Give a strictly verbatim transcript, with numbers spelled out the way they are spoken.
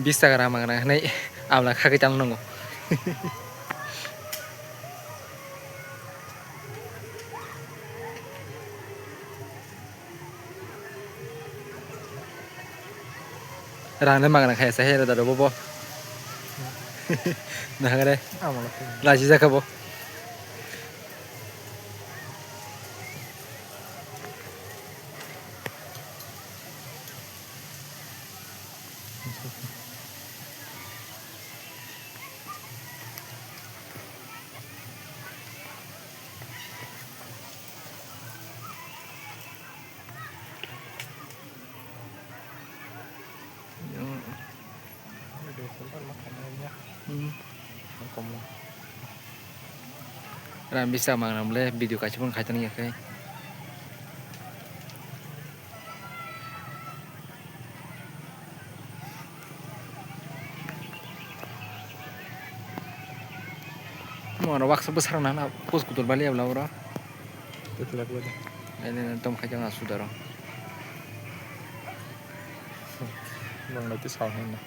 Bis taka rang mangra hinui abla khagwi tamo nungo. Rang le mangra khaisa he rada robo bo. Nahagre. Amala khe. Laji jaka bo. Ram bisa mangram le video kaisa phone khaitoni ya khe. Mo oro baksa bwsarok nana post kutul bali abla oro. Kutul bali. Ele tom khai jang asudaro. Nang lagi salah mana?